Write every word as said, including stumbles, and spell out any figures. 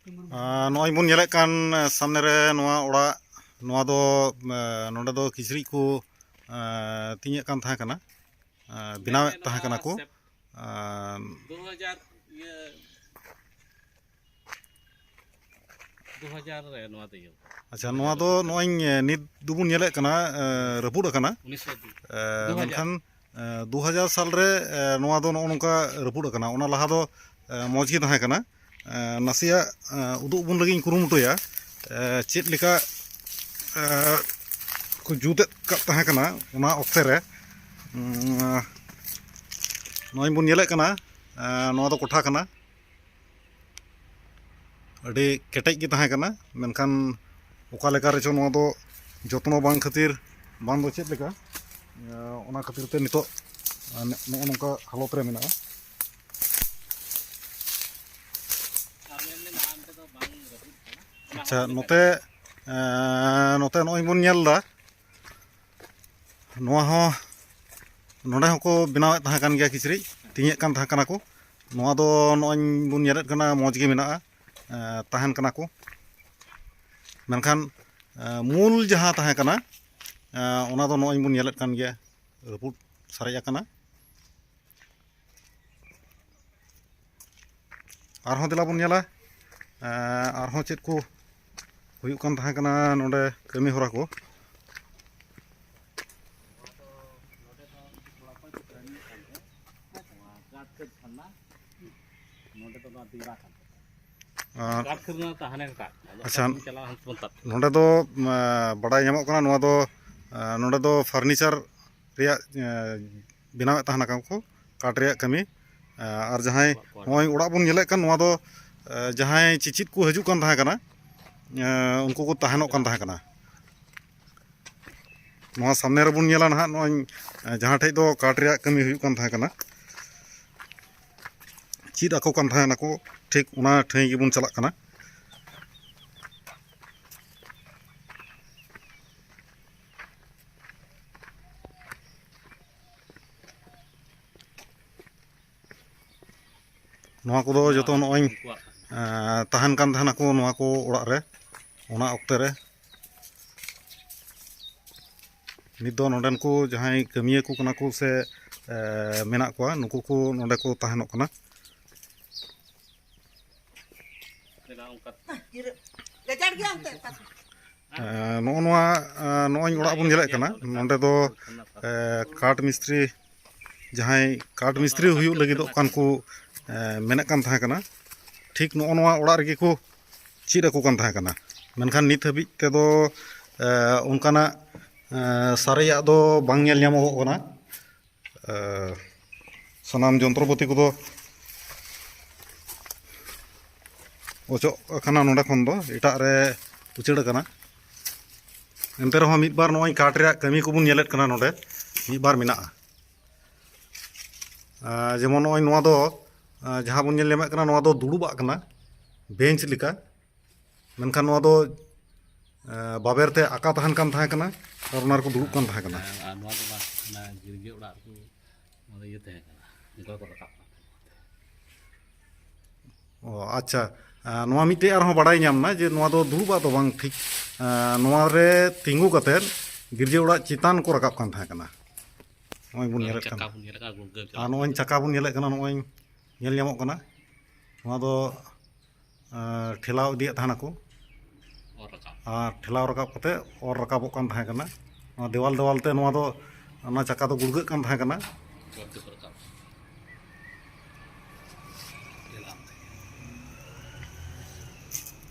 ᱟᱨ ᱱᱚᱜᱼᱚᱭ ᱵᱚᱱ ᱧᱮᱞᱮᱫ ᱠᱟᱱ, ᱮ, ᱥᱟᱢᱱᱮ ᱨᱮ ᱱᱚᱣᱟ ᱚᱲᱟᱜ, ᱱᱚᱣᱟ ᱫᱚ, ᱮ, ᱱᱚᱰᱮ ᱫᱚ ᱠᱤᱪᱨᱤᱡ ᱠᱚ, ᱮ, ᱛᱤᱧᱮᱫ ᱠᱟᱱ ᱛᱟᱦᱮᱸ ᱠᱟᱱᱟ, ᱮ, ᱵᱮᱱᱟᱣᱮᱫ ᱛᱟᱦᱮᱸ ᱠᱟᱱᱟ ᱠᱚ᱾ ᱥᱮᱯ- ᱟᱨ ᱫᱩ ᱦᱟᱡᱟᱨ, ᱤᱭᱟᱹ, ᱫᱩ ᱦᱟᱡᱟᱨ ᱨᱮ ᱱᱚᱣᱟ ᱫᱚ ᱤᱭᱟᱹ᱾ ᱟᱪᱪᱷᱟ, ᱱᱚᱣᱟ ᱫᱚ ᱱᱚᱜᱼᱚᱭ, ᱮ, ᱱᱤᱛ ᱫᱚᱵᱚᱱ ᱧᱮᱞᱮᱫ ᱠᱟᱱᱟ, ᱮ, ᱨᱟᱹᱯᱩᱫ ᱟᱠᱟᱱᱟ᱾ ᱩᱱᱤᱥᱥᱚ ᱫᱩ᱾ ᱮ, ᱫᱩ ᱦᱟᱡᱟᱨ᱾ ᱢᱮᱱᱠᱷᱟᱱ ᱮ, ᱫᱩ ᱦᱟᱡᱟᱨ ᱥᱟᱞ ᱨᱮ, ᱮ, ᱱᱚᱣᱟ ᱫᱚ ᱱᱚᱜᱼᱚ ᱱᱚᱝᱠᱟ ᱨᱟᱹᱯᱩᱫ ᱟᱠᱟᱱᱟ᱾ ᱚᱱᱟ ᱞᱟᱦᱟ ᱫᱚ, ᱮ, ᱢᱚᱡᱽ ᱜᱮ ᱛᱟᱦᱮᱸ ᱠᱟᱱᱟ᱾ ᱮ, ᱱᱟᱥᱮᱭᱟᱜ, ᱮ, ᱩᱫᱩᱜ ᱵᱚᱱ ᱞᱟᱹᱜᱤᱫ ᱤᱧ ᱠᱩᱨᱩᱢᱩᱴᱩᱭᱟ, ᱮ, ᱪᱮᱫ ᱞᱮᱠᱟ, ᱮ, ᱠᱚ ᱡᱩᱛᱮᱫ ᱠᱟᱜ ᱛᱟᱦᱮᱸ ᱠᱟᱱᱟ ᱚᱱᱟ ᱚᱠᱛᱮ ᱨᱮ᱾ ᱩᱸ, ᱱᱚᱜᱼᱚᱭ ᱵᱚᱱ ᱧᱮᱞᱮᱫ ᱠᱟᱱᱟ, ᱮ, ᱱᱚᱣᱟ ᱫᱚ ᱠᱚᱴᱷᱟ ᱠᱟᱱᱟ᱾ ᱟᱹᱰᱤ ᱠᱮᱴᱮᱡ ᱜᱮ ᱛᱟᱦᱮᱸ ᱠᱟᱱᱟ, ᱢᱮᱱᱠᱷᱟᱱ ᱚᱠᱟ ᱞᱮᱠᱟ ᱨᱮᱪᱚ ᱱᱚᱣᱟ ᱫᱚ ᱡᱚᱛᱱᱚ ᱵᱟᱝ ᱠᱷᱟᱹᱛᱤᱨ, ᱵᱟᱝ ᱫᱚ ᱪᱮᱫ ᱞᱮᱠᱟ, ᱮ, ᱚᱱᱟ ᱠᱷᱟᱹᱛᱤᱨ ᱛᱮ ᱱᱤᱛᱚᱜ, ᱮ, ᱱᱚᱜᱼᱚ ᱱᱚᱝᱠᱟ ᱦᱟᱞᱚᱛ ᱨᱮ ᱢᱮᱱᱟᱜᱼᱟ᱾ ᱟᱪᱪᱷᱟ, ᱱᱚᱛᱮ, ᱮ, ᱱᱚᱛᱮ ᱱᱚᱜᱼᱚᱭ ᱵᱚᱱ ᱧᱮᱞ ᱮᱫᱟ, ᱱᱚᱣᱟ ᱦᱚᱸ, ᱱᱚᱰᱮ ᱦᱚᱸᱠᱚ ᱵᱮᱱᱟᱣᱮᱫ ᱛᱟᱦᱮᱸ ᱠᱟᱱ ᱜᱮᱭᱟ ᱠᱤᱪᱨᱤᱡ, ᱛᱤᱧᱮᱫ ᱠᱟᱱ ᱛᱟᱦᱮᱸ ᱠᱟᱱᱟ ᱠᱚ᱾ ᱱᱚᱣᱟ ᱫᱚ ᱱᱚᱜᱼᱚᱭ ᱵᱚᱱ ᱧᱮᱞᱮᱫ ᱠᱟᱱᱟ, ᱢᱚᱡᱽ ᱜᱮ ᱢᱮᱱᱟᱜᱼᱟ, ᱮ, ᱛᱟᱦᱮᱱ ᱠᱟᱱᱟ ᱠᱚ᱾ ᱢᱮᱱᱠᱷᱟᱱ, ᱮ, ᱢᱩᱞ ᱡᱟᱦᱟᱸ ᱛᱟᱦᱮᱸ ᱠᱟᱱᱟ, ᱮ, ᱚᱱᱟ ᱫᱚ ᱱᱚᱜᱼᱚᱭ ᱵᱚᱱ ᱧᱮᱞᱮᱫ ᱠᱟᱱ ᱜᱮᱭᱟ, ᱨᱟᱹᱯᱩᱫ ᱥᱟᱨᱮᱡ ᱟᱠᱟᱱᱟ᱾ ᱟᱨᱦᱚᱸ ᱫᱮᱞᱟ ᱵᱚᱱ ᱧᱮᱞᱟ, ᱮᱸ, ᱟᱨᱦᱚᱸ ᱪᱮᱫ ᱠᱚ ᱦᱩᱭᱩᱜ ᱠᱟᱱ ᱛᱟᱦᱮᱸ ᱠᱟᱱᱟ ᱱᱚᱰᱮ ᱠᱟᱹᱢᱤ ᱦᱚᱨᱟ ᱠᱚ᱾ ᱟᱨ ᱟᱪᱪᱷᱟ, ᱱᱚᱰᱮ ᱫᱚ, ᱮᱸ, ᱵᱟᱲᱟᱭ ᱧᱟᱢᱚᱜ ᱠᱟᱱᱟ ᱱᱚᱣᱟ ᱫᱚ, ᱮᱸ, ᱱᱚᱰᱮ ᱫᱚ ᱯᱷᱟᱨᱱᱤᱪᱟᱨ ᱨᱮᱭᱟᱜ, ᱮᱸ, ᱵᱮᱱᱟᱣᱮᱫ ᱛᱟᱦᱮᱱᱟ ᱠᱚ, ᱠᱟᱴ ᱨᱮᱭᱟᱜ ᱠᱟᱹᱢᱤ᱾ ᱮᱸ, ᱟᱨ ᱡᱟᱦᱟᱸᱭ ᱱᱚᱜᱼᱚᱭ ᱚᱲᱟᱜ ᱵᱚᱱ ᱧᱮᱞᱮᱫ ᱠᱟᱱ, ᱱᱚᱣᱟ ᱫᱚ, ᱮᱸ, ᱡᱟᱦᱟᱸᱭ ᱪᱤᱪᱤᱫ ᱠᱚ ᱦᱤᱡᱩᱜ ᱠᱟᱱ ᱛᱟᱦᱮᱸ ᱠᱟᱱᱟ, ᱮᱸ, ᱩᱱᱠᱩ ᱠᱚ ᱛᱟᱦᱮᱱᱚᱜ ᱠᱟᱱ ᱛᱟᱦᱮᱸ ᱠᱟᱱᱟ᱾ ᱱᱚᱣᱟ ᱥᱟᱢᱱᱮ ᱨᱮᱵᱚᱱ ᱧᱮᱞᱟ ᱱᱟᱦᱟᱜ, ᱱᱚᱜᱼᱚᱭ, ᱮᱸ, ᱡᱟᱦᱟᱸ ᱴᱷᱮᱡ ᱫᱚ ᱠᱟᱴ ᱨᱮᱭᱟᱜ ᱠᱟᱹᱢᱤ ᱦᱩᱭᱩᱜ ᱠᱟᱱ ᱛᱟᱦᱮᱸ ᱠᱟᱱᱟ, ᱪᱮᱫ ᱟᱠᱚ ᱠᱟᱱ ᱛᱟᱦᱮᱱᱟᱠᱚ, ᱴᱷᱤᱠ ᱚᱱᱟ ᱴᱷᱟᱹᱭ ᱜᱮᱵᱚᱱ ᱪᱟᱞᱟᱜ ᱠᱟᱱᱟ᱾ ᱱᱚᱣᱟ ᱠᱚᱫᱚ ᱡᱚᱛᱚ ᱱᱚᱜᱼᱚᱭ, ᱩᱱᱠᱩᱣᱟᱜ ᱠᱟᱱᱟ᱾ ᱮᱸ, ᱛᱟᱦᱮᱱ ᱠᱟᱱ ᱛᱟᱦᱮᱱᱟᱠᱚ ᱱᱚᱣᱟ ᱠᱚ ᱚᱲᱟᱜ ᱨᱮ, ᱚᱱᱟ ᱚᱠᱛᱮ ᱨᱮ᱾ ᱱᱤᱛ ᱫᱚ ᱱᱚᱰᱮᱱ ᱠᱚ ᱡᱟᱦᱟᱸᱭ ᱠᱟᱹᱢᱤᱭᱟᱹ ᱠᱚ ᱠᱟᱱᱟ ᱠᱚ ᱥᱮ, ᱮᱸ, ᱢᱮᱱᱟᱜ ᱠᱚᱣᱟ, ᱱᱩᱠᱩ ᱠᱚ ᱱᱚᱰᱮ ᱠᱚ ᱛᱟᱦᱮᱱᱚᱜ ᱠᱟᱱᱟ᱾ ᱜᱟᱡᱟᱲ ᱜᱮᱭᱟ ᱚᱱᱛᱮ ᱚᱠᱟ ᱥᱮᱫ? ᱮᱸ, ᱱᱚᱜᱼᱚ ᱱᱚᱣᱟ, ᱮᱸ, ᱱᱚᱜᱼᱚᱭ ᱚᱲᱟᱜ ᱵᱚᱱ ᱧᱮᱞᱮᱫ ᱠᱟᱱᱟ, ᱱᱚᱰᱮ ᱫᱚ, ᱮᱸ, ᱠᱟᱴ ᱢᱤᱥᱛᱨᱤ, ᱡᱟᱦᱟᱸᱭ ᱠᱟᱴ ᱢᱤᱥᱛᱨᱤ ᱦᱩᱭᱩᱜ ᱞᱟᱹᱜᱤᱫᱚᱜ ᱠᱟᱱ ᱠᱚ, ᱮᱸ, ᱢᱮᱱᱮᱫ ᱠᱟᱱ ᱛᱟᱦᱮᱸ ᱠᱟᱱᱟ, ᱴᱷᱤᱠ ᱱᱚᱜᱼᱚ ᱱᱚᱣᱟ ᱚᱲᱟᱜ ᱨᱮᱜᱮ ᱠᱚ ᱪᱮᱫ ᱟᱠᱚ ᱠᱟᱱ ᱛᱟᱦᱮᱸ ᱠᱟᱱᱟ᱾ ᱢᱮᱱᱠᱷᱟᱱ ᱱᱤᱛ ᱦᱟᱹᱵᱤᱡ ᱛᱮᱫᱚ, ᱮᱸ, ᱚᱱᱠᱟᱱᱟᱜ, ᱮᱸ, ᱥᱟᱨᱮᱡᱟᱜ ᱫᱚ ᱵᱟᱝ ᱧᱮᱞ ᱧᱟᱢᱚᱜᱚᱜ ᱠᱟᱱᱟ᱾ ᱮᱸ, ᱥᱟᱱᱟᱢ ᱡᱚᱱᱛᱨᱚᱯᱟᱹᱛᱤ ᱠᱚᱫᱚ ᱚᱪᱚᱜ ᱟᱠᱟᱱᱟ ᱱᱚᱰᱮ ᱠᱷᱚᱱ ᱫᱚ, ᱮᱴᱟᱜ ᱨᱮ ᱩᱪᱟᱹᱲ ᱟᱠᱟᱱᱟ᱾ ᱮᱱᱛᱮ ᱨᱮᱦᱚᱸ ᱢᱤᱫ ᱵᱟᱨ ᱱᱚᱜᱼᱚᱭ ᱠᱟᱴ ᱨᱮᱭᱟᱜ ᱠᱟᱹᱢᱤ ᱠᱚᱵᱚᱱ ᱧᱮᱞᱮᱫ ᱠᱟᱱᱟ ᱱᱚᱰᱮ, ᱢᱤᱫ ᱵᱟᱨ ᱢᱮᱱᱟᱜᱼᱟ᱾ ᱟᱨ ᱡᱮᱢᱚᱱ ᱱᱚᱜᱼᱚᱭ ᱱᱚᱣᱟ ᱫᱚ, ᱟᱨ ᱡᱟᱦᱟᱸ ᱵᱚᱱ ᱧᱮᱞ ᱧᱟᱢᱮᱫ ᱠᱟᱱᱟ, ᱱᱚᱣᱟ ᱫᱚ ᱫᱩᱲᱩᱵᱟᱜ ᱠᱟᱱᱟ, ᱵᱮᱧᱪ ᱞᱮᱠᱟ᱾ ᱢᱮᱱᱠᱷᱟᱱ ᱱᱚᱣᱟ ᱫᱚ, ᱟᱨ ᱵᱟᱵᱮᱨ ᱛᱮ ᱟᱠᱟ ᱛᱟᱦᱮᱱ ᱠᱟᱱ ᱛᱟᱦᱮᱸ ᱠᱟᱱᱟ ᱟᱨ ᱚᱱᱟ ᱨᱮᱠᱚ ᱫᱩᱲᱩᱵ ᱠᱟᱱ ᱛᱟᱦᱮᱸ ᱠᱟᱱᱟ᱾ ᱦᱮᱸ, ᱟᱨ ᱱᱚᱣᱟ ᱫᱚ ᱵᱟᱝ, ᱚᱱᱟ ᱜᱤᱨᱡᱟᱹ ᱚᱲᱟᱜ ᱨᱮᱠᱚ, ᱱᱚᱣᱟ ᱫᱚ ᱤᱭᱟᱹ ᱛᱟᱦᱮᱸ ᱠᱟᱱᱟ, ᱚᱱᱠᱟ ᱠᱚ ᱨᱟᱠᱟᱵ ᱠᱟᱱ ᱛᱟᱦᱮᱸ ᱠᱟᱱᱟ᱾ ᱚ, ᱟᱪᱪᱷᱟ᱾ ᱟᱨ ᱱᱚᱣᱟ ᱢᱤᱫᱴᱮᱡ ᱟᱨᱦᱚᱸ ᱵᱟᱲᱟᱭ ᱧᱟᱢ ᱱᱟ ᱡᱮ ᱱᱚᱣᱟ ᱫᱚ ᱫᱩᱲᱩᱵᱟᱜ ᱫᱚ ᱵᱟᱝ ᱴᱷᱤᱠ, ᱟᱨ ᱱᱚᱣᱟ ᱨᱮ ᱛᱤᱸᱜᱩ ᱠᱟᱛᱮᱫ ᱜᱤᱨᱡᱟᱹ ᱚᱲᱟᱜ ᱪᱮᱛᱟᱱ ᱠᱚ ᱨᱟᱠᱟᱵ ᱠᱟᱱ ᱛᱟᱦᱮᱸ ᱠᱟᱱᱟ᱾ ᱱᱚᱜᱼᱚᱭ ᱵᱚᱱ ᱧᱮᱞᱮᱫ ᱠᱟᱱᱟ᱾ ᱪᱟᱠᱟ ᱵᱚᱱ ᱧᱮᱞ ᱟᱠᱟᱫ, ᱜᱩᱲᱜᱟᱹ ᱟᱨ ᱪᱟᱞᱟᱜ ᱱᱚᱜᱼᱚᱭ ᱠᱟᱱᱟ᱾ ᱪᱟᱠᱟ ᱵᱚᱱ ᱧᱮᱞᱮᱫ ᱠᱟᱱᱟ, ᱱᱚᱜᱼᱚᱭ ᱧᱮᱞ ᱧᱟᱢᱚᱜ ᱠᱟᱱᱟ᱾ ᱱᱚᱣᱟ ᱫᱚ, ᱟᱨ, ᱴᱷᱮᱞᱟᱣ ᱤᱫᱤᱭᱮᱫ ᱛᱟᱦᱮᱱᱟᱠᱚ᱾ ᱚᱨ ᱨᱟᱠᱟᱵ᱾ ᱟᱨ ᱴᱷᱮᱞᱟᱣ ᱨᱟᱠᱟᱵ ᱠᱟᱛᱮ ᱚᱨ ᱨᱟᱠᱟᱵᱚᱜ ᱠᱟᱱ ᱛᱟᱦᱮᱸ ᱠᱟᱱᱟ᱾ ᱱᱚᱣᱟ ᱫᱮᱣᱟᱞ ᱫᱮᱣᱟᱞ ᱛᱮ ᱱᱚᱣᱟ ᱫᱚ, ᱚᱱᱟ ᱪᱟᱠᱟ ᱫᱚ ᱜᱩᱲᱜᱟᱹᱜ ᱠᱟᱱ ᱛᱟᱦᱮᱸ ᱠᱟᱱᱟ᱾ ᱪᱚᱴ ᱫᱚ ᱯᱩᱨᱟᱹ